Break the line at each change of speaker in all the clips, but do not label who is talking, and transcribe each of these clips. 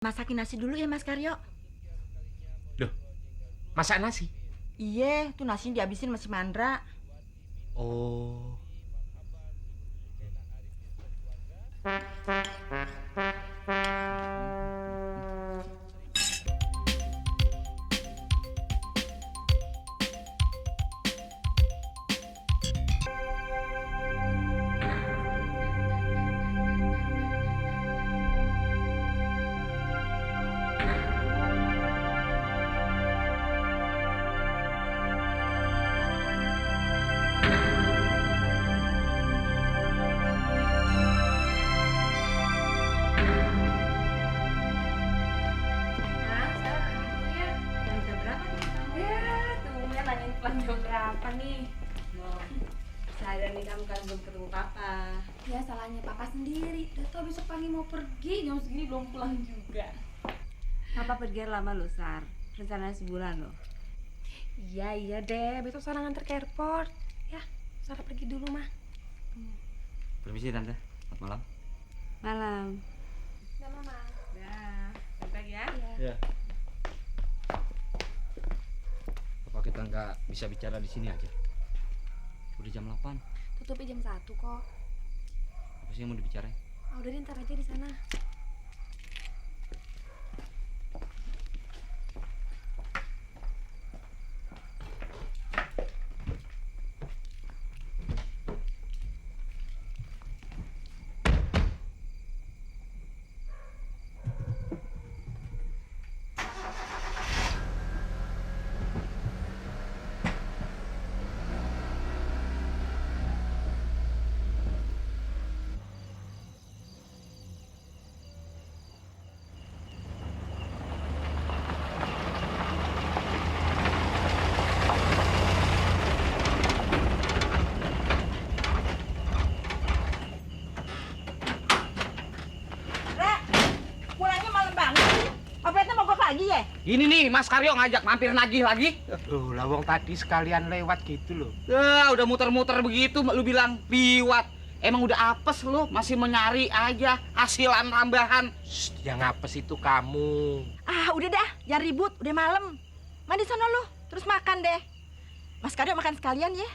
Masakin nasi dulu ya Mas Karyo.
Loh, masak nasi?
Iya, tuh nasinya dihabisin masih Mandra.
Oh.
Jam berapa nih?
Seharian ini kamu kan belum ketemu Papa.
Ya salahnya papa sendiri. Udah tau besok pagi mau pergi, jam segini belum pulang juga.
Papa pergi lama loh, Sar. Rencananya sebulan loh.
Iya deh, besok Sarah nganter ke airport. Ya, Sarah pergi dulu mah.
Permisi Tante, selamat malam.
Malam.
Udah mama.
Dah, sampai ya.
Ya. Apa kita nggak bisa bicara di sini aja? Udah jam 8.
Tutupi jam 1 kok.
Apa sih yang mau dibicarain?
Udah deh, ntar aja di sana.
Pulangnya malam banget sih. Opetnya mogok lagi ya?
Ini nih Mas Karyo ngajak mampir nagih lagi.
Loh, lawang tadi sekalian lewat gitu loh.
Udah muter-muter begitu lu bilang liwat. Emang udah apes lu, masih menyari aja hasilan tambahan.
Shh, yang apes itu kamu.
Ah, udah dah, jangan ribut, udah malam. Mandi sono lu, terus makan deh. Mas Karyo makan sekalian ya.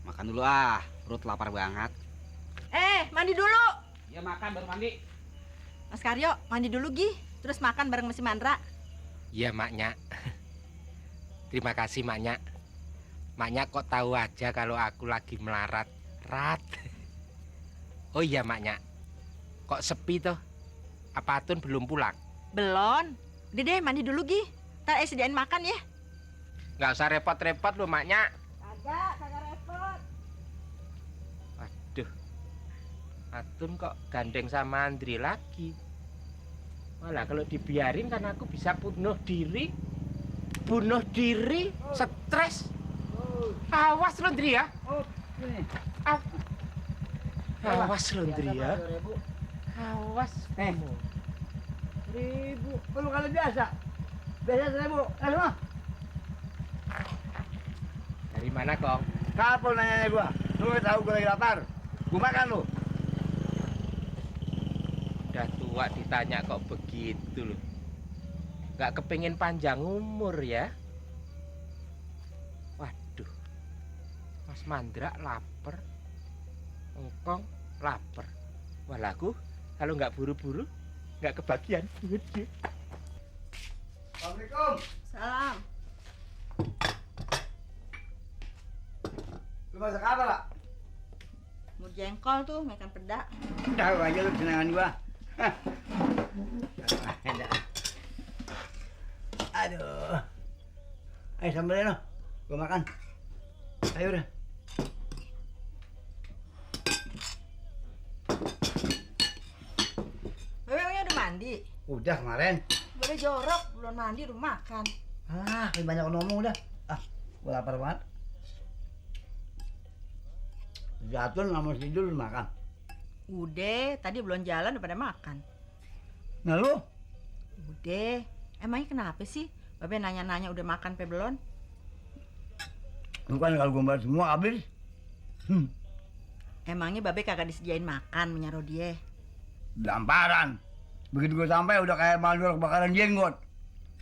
Makan dulu ah, perut lapar banget.
Mandi dulu.
Ya makan baru mandi.
Mas Karyo, mandi dulu Gi, terus makan bareng Mas Mandra.
Iya, Maknya. Terima kasih, Maknya. Maknya kok tahu aja kalau aku lagi melarat. Rat. Oh iya, Maknya. Kok sepi toh? Apa Atun belum pulang?
Belum. Udah deh, mandi dulu Gi. Ntar sediain makan ya.
Nggak usah repot-repot loh, Maknya.
Kagak repot.
Waduh. Atun kok gandeng sama Andri lagi. Malah kalau dibiarin kan aku bisa bunuh diri. Bunuh diri, stres. Awas lo Andri ya. Awas lo Andri ya. Awas kamu.
1.000. Kalau biasa. Biasa 1.000. Ayo.
Dari mana, Kong?
Kapol nanya gua. Lu tahu gua lagi lapar. Gua makan lu.
Udah tua ditanya kok begitu loh. Gak kepengen panjang umur ya. Waduh. Mas Mandra lapar. Engkong lapar. Walaku kalau nggak buru-buru nggak kebagian.
Assalamualaikum.
Salam.
Lu masak apa, Pak?
Mau jengkol tuh, makan peda.
Tahu aja lu senangan gua. Aduh. Ayo sambelin lo. Gua makan. Ayo udah.
Bebeknya udah mandi.
Udah kemarin.
Boleh jorok, belum mandi udah makan.
Lebih banyak ngomong udah. Gua lapar banget. Jatun sama si Dul makan.
Udah, tadi belum jalan udah pada makan.
Nah lu?
Udah, emangnya kenapa sih? Babe nanya-nanya udah makan pe belum?
Bukan kalau gua bayar semua habis.
Emangnya Babe kagak disediain makan punya Rodie?
Damparan. Begitu gue sampai udah kayak mandor kebakaran jenggot.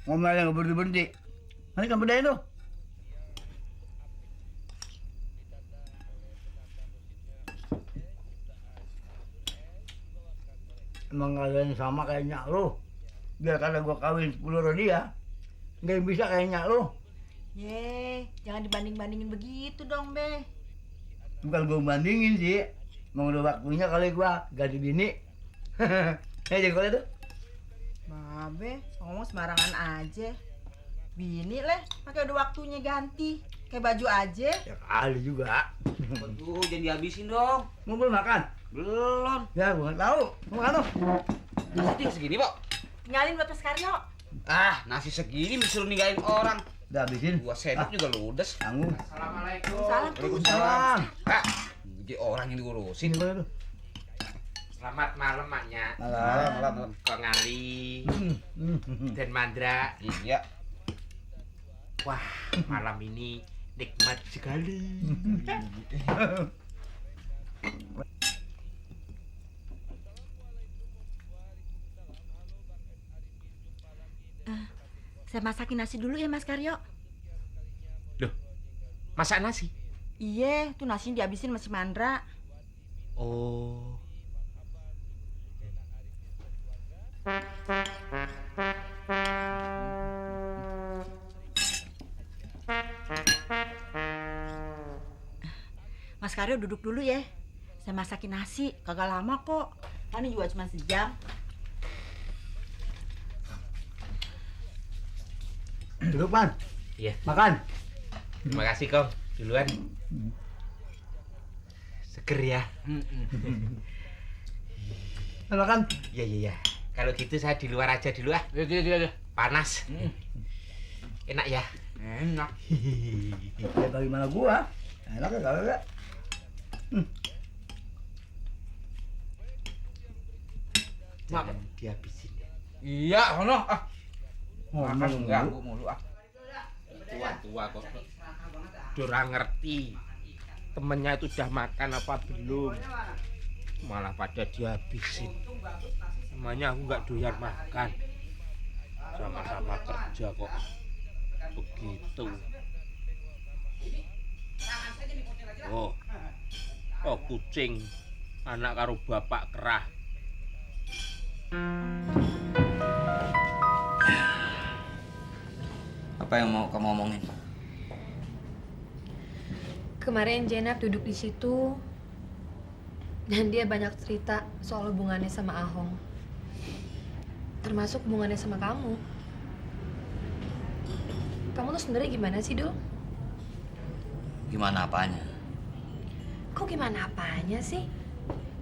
Ngomelnya nggak berhenti-berhenti. Nanti kan bedain tuh. Emang gak ada yang sama kayak nyak lu. Biar kata gua kawin 10 sama dia, nggak yang bisa kayak nyak lu.
Jangan dibanding-bandingin begitu dong, Be.
Bukan gua bandingin sih. Mau udah waktunya kali gua ganti bini. Jengkolnya tuh.
Babe, ngomong sembarangan aja. Bini leh, pakai udah waktunya ganti. Kayak baju aja.
Ya kali juga.
Waduh, jangan dihabisin dong.
Mau belum makan?
Belum.
Ya gua nggak tahu. Mau makan tuh.
Nasi segini, Pok.
Tinggalin buat Mas Karyo.
Ah, nasi segini disuruh ninggalin orang.
Udah habisin.
Gua sendok juga ludes.
Tanggung.
Assalamualaikum.
Salam tuh.
Waalaikumsalam.
Ah, jadi orang yang diurusin.
Sini boleh tuh.
Selamat malam maknya.
Malam.
Kong Ali
Hmm.
dan Mandra.
Iya.
Wah, malam ini nikmat sekali.
Saya masakin nasi dulu ya, Mas Karyo.
Loh, masak nasi?
Iya, tuh nasinya dihabisin masih Mandra.
Oh.
Mas Karyo duduk dulu ya. Saya masakin nasi, kagak lama kok. Kan ini juga cuma sejam.
Duduk, Man.
Iya.
Makan.
Terima kasih, Kong. Duluan. Seger ya.
Makan.
Iya. Kalau gitu saya di luar aja dulu ah.
Iya.
Panas. Enak ya?
Enak.
Ya bagaimana gua? Enak ya kagak?
Jangan dihabisin ya.
Iya, sono. Ah, makan
enggak.
ganggu mulu ah. Tua kok.
Dorang ngerti. Temennya itu udah makan apa belum? Malah pada dihabisin. Namanya aku nggak doyan makan. Sama-sama kerja kok. Begitu. Oh kucing. Anak karo bapak kerah.
Apa yang mau kamu omongin?
Kemarin Jenab duduk di situ dan dia banyak cerita soal hubungannya sama Ahong. Termasuk hubungannya sama kamu. Kamu tuh sebenarnya gimana sih, Dul?
Gimana apanya?
Kok gimana apanya sih?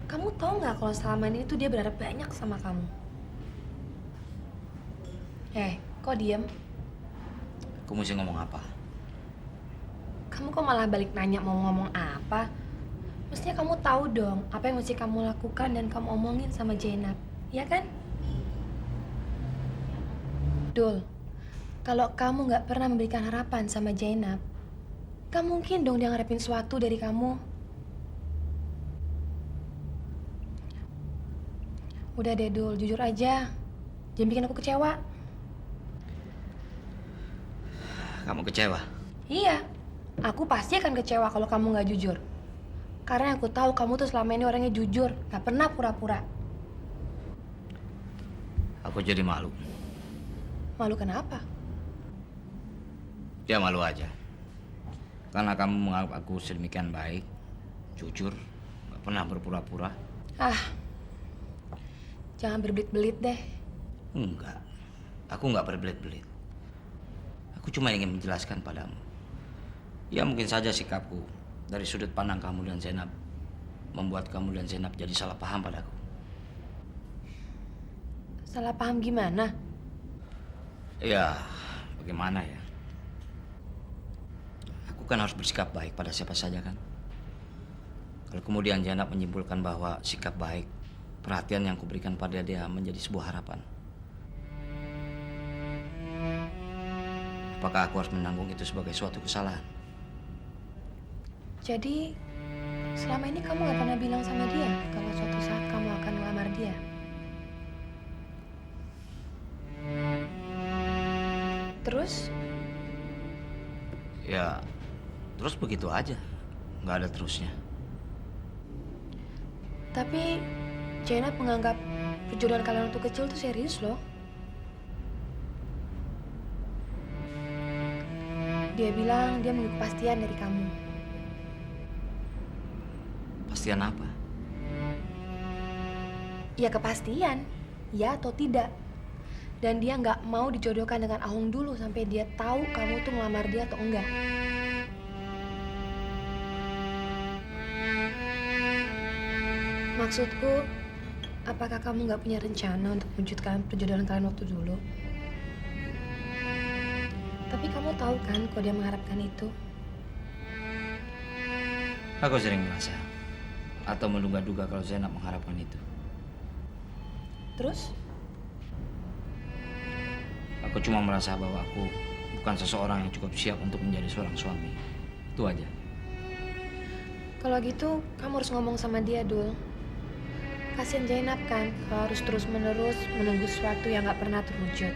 Kamu tahu nggak kalau selama ini tuh dia berharap banyak sama kamu? Kok diem?
Aku mesti ngomong apa?
Kamu kok malah balik nanya mau ngomong apa? Mestinya kamu tahu dong apa yang mesti kamu lakukan dan kamu omongin sama Jenab, ya kan? Dul, kalau kamu nggak pernah memberikan harapan sama Jenab, gak mungkin dong dia ngarepin sesuatu dari kamu. Udah deh Dul, jujur aja. Jangan bikin aku kecewa.
Kamu kecewa?
Iya, aku pasti akan kecewa kalau kamu nggak jujur. Karena aku tahu kamu tuh selama ini orangnya jujur, nggak pernah pura-pura.
Aku jadi malu.
Malu kenapa?
Ya malu aja. Karena kamu menganggap aku sedemikian baik, jujur, gak pernah berpura-pura.
Jangan berbelit-belit deh.
Enggak, aku nggak berbelit-belit. Aku cuma ingin menjelaskan padamu. Ya mungkin saja sikapku dari sudut pandang kamu dan Zainab membuat kamu dan Zainab jadi salah paham padaku.
Salah paham gimana?
Ya, bagaimana ya? Aku kan harus bersikap baik pada siapa saja kan? Kalau kemudian Zainab menyimpulkan bahwa sikap baik, perhatian yang kuberikan pada dia menjadi sebuah harapan. Apakah aku harus menanggung itu sebagai suatu kesalahan?
Jadi, selama ini kamu gak pernah bilang sama dia kalau suatu saat kamu akan melamar dia? Terus?
Ya, terus begitu aja. Nggak ada terusnya.
Tapi Jainab menganggap perjodohan kalian waktu kecil tuh serius loh. Dia bilang dia menunggu kepastian dari kamu.
Pastian apa?
Ya kepastian, ya atau tidak. Dan dia nggak mau dijodohkan dengan Ahong dulu sampai dia tahu kamu tuh ngelamar dia atau enggak. Maksudku, apakah kamu nggak punya rencana untuk mewujudkan perjodohan kalian waktu dulu? Tapi kamu tahu kan kalau dia mengharapkan itu?
Aku sering merasa atau menduga-duga kalau Zainab mengharapkan itu.
Terus?
Aku cuma merasa bahwa aku bukan seseorang yang cukup siap untuk menjadi seorang suami. Itu aja.
Kalau gitu, kamu harus ngomong sama dia, Dul. Kasian Jainab kan, kalau harus terus-menerus menunggu sesuatu yang nggak pernah terwujud.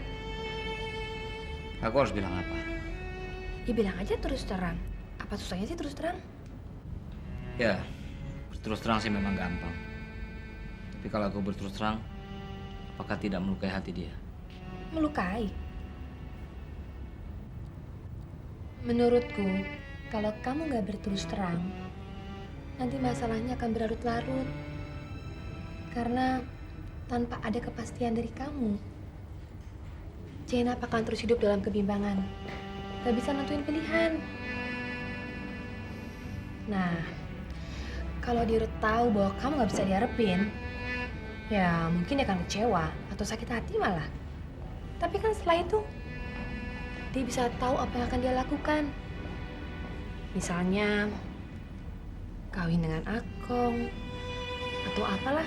Aku harus bilang apa?
Ya bilang aja terus terang. Apa susahnya sih terus terang?
Ya, berterus terang sih memang gampang. Tapi kalau aku berterus terang, apakah tidak melukai hati dia?
Melukai. Menurutku, kalau kamu nggak berterus terang, nanti masalahnya akan berlarut-larut. Karena tanpa ada kepastian dari kamu, Jainab akan terus hidup dalam kebimbangan. Gak bisa nentuin pilihan. Nah, kalau dia udah tahu bahwa kamu gak bisa diharapin, ya mungkin dia akan kecewa atau sakit hati malah. Tapi kan setelah itu, dia bisa tahu apa yang akan dia lakukan. Misalnya, kawin dengan Akong, atau apalah.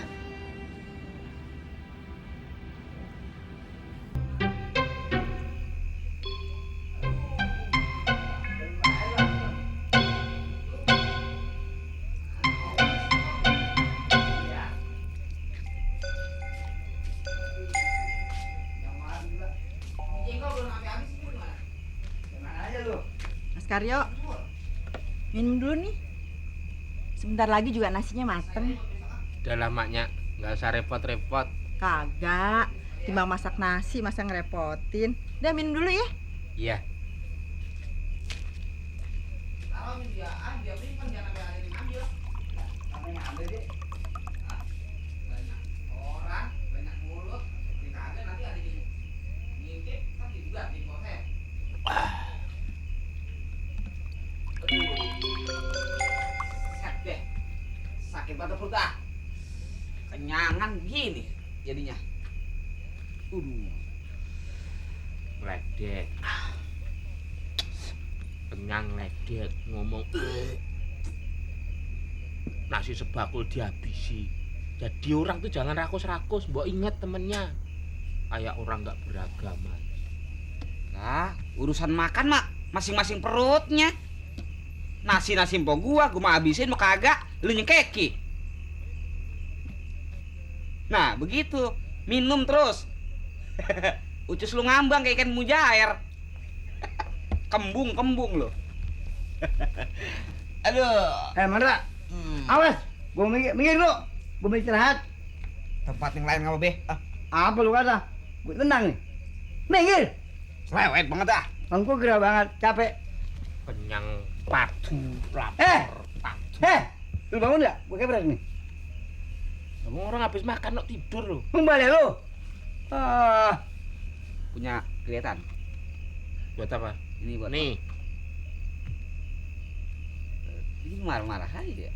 Mas Karyo, minum dulu nih. Sebentar lagi juga nasinya mateng.
Udah lah maknya, nggak usah repot-repot.
Kagak, timbang masak nasi masa ngerepotin. Udah minum dulu ya.
Iya.
Sakit banget perut ah. Kenyangan gini jadinya.
Ledek. Kenyang ledek ngomong. Nasi sebakul dihabisi. Jadi orang tuh jangan rakus-rakus, mbok inget temennya. Kayak orang nggak beragama.
Lah, urusan makan mak masing-masing perutnya. Nasi mpok gua mah habisin mau kagak, lu nyengkeki. Nah, begitu. Minum terus. Ucus lu ngambang kayak ikan mujair. Kembung lo. Aduh.
Mandra. Awas, gua minggir lu. Gua mau istirahat.
Tempat yang lain ngapa be?
Apa lu kata? Gua tenang nih. Minggir.
Selewet banget ah.
Bangku gerah banget, capek.
Kenyang padu lapar.
Lu bangun nggak? Gua kebrak nih.
Kamu orang habis makan kok tidur lo.
Kembali lu.
Punya kelihatan.
Buat apa?
Ini buat
Nih.
Ini marah-marah aja dia.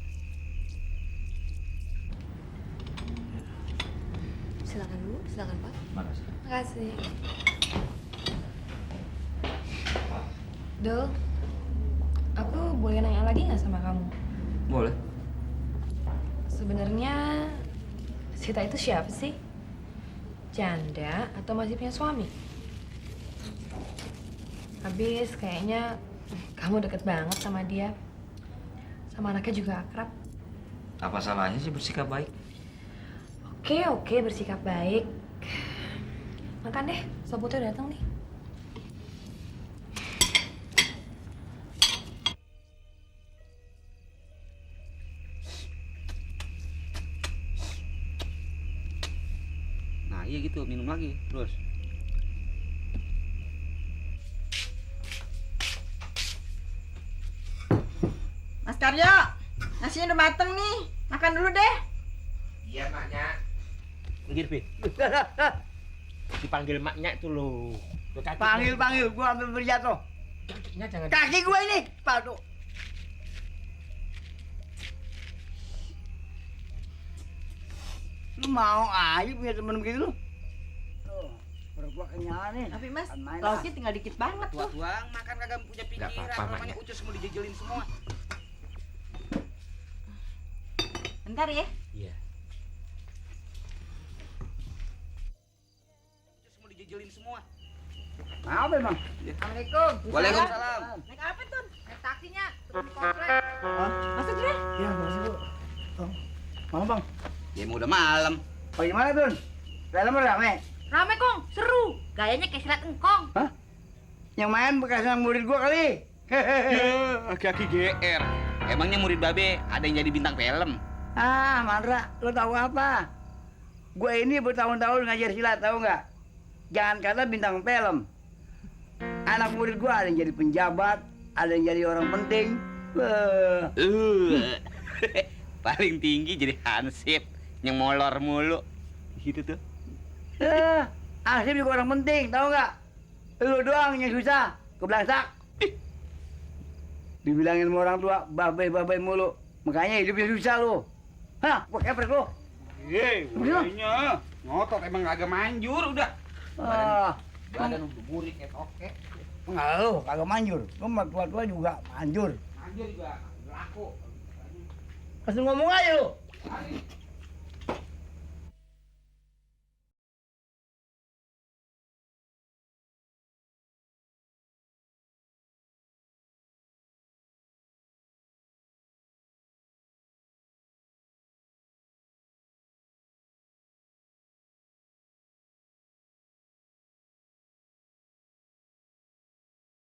Silakan dulu, silakan Pak.
Makasih.
Makasih. Dul, aku boleh nanya lagi nggak sama kamu?
Boleh.
Sebenarnya Sita itu siapa sih? Janda atau masih punya suami? Habis kayaknya kamu deket banget sama dia. Sama anaknya juga akrab.
Apa salahnya sih bersikap baik?
Oke, bersikap baik. Makan deh, soputnya datang nih.
iya gitu, minum lagi terus.
Mas Karyo, nasinya udah mateng nih. Makan dulu deh.
Iya maknya. Pinggir Pi. Dipanggil maknya itu loh. Tuh, kakinya.
Panggil, gua ambil berjatuh.
Kakinya jangan.
Kaki gua ini, padu. Lu mau aja punya temen begitu lu? Tuh, perut gua kenyang nih.
Tapi Mas,
Makan main
lauknya tinggal dikit banget tuh.
Tuang makan kagak punya pikiran,
apa-apa,
namanya
Mak.
ucus semua dijejelin semua.
Bentar ya.
Iya.
Ucus semua dijejelin semua.
Apa emang?
Assalamualaikum.
Waalaikumsalam.
Naik apa tuh?
Naik taksinya, turun di komplek.
Masuk deh.
Iya, makasih bu. Bang. Malam bang.
Ya emang udah malam.
Oh gimana Tun? Dalam rame?
Rame Kong, seru. Gayanya kayak silat engkong.
Hah? Yang main bekas anak murid gua kali.
Kaki GR. Emangnya murid babe ada yang jadi bintang film?
Ah, Mandra, lo tahu apa? Gue ini bertahun-tahun ngajar silat, tahu nggak? Jangan kata bintang film. Anak murid gue ada yang jadi penjabat, ada yang jadi orang penting.
Paling tinggi jadi hansip yang molor mulu. Gitu tuh.
Asif juga orang penting, tahu nggak? Lu doang yang susah, kebelangsak. Dibilangin sama orang tua, babai mulu. Makanya hidupnya susah lu. Hah, gua kepret lu.
Kayaknya ngotot emang kagak manjur udah. Badan udah burik kayak toke.
Enggak lu, kagak manjur. Lu mah tua-tua juga manjur.
Manjur juga laku.
Langsung ngomong aja lu.
Kali.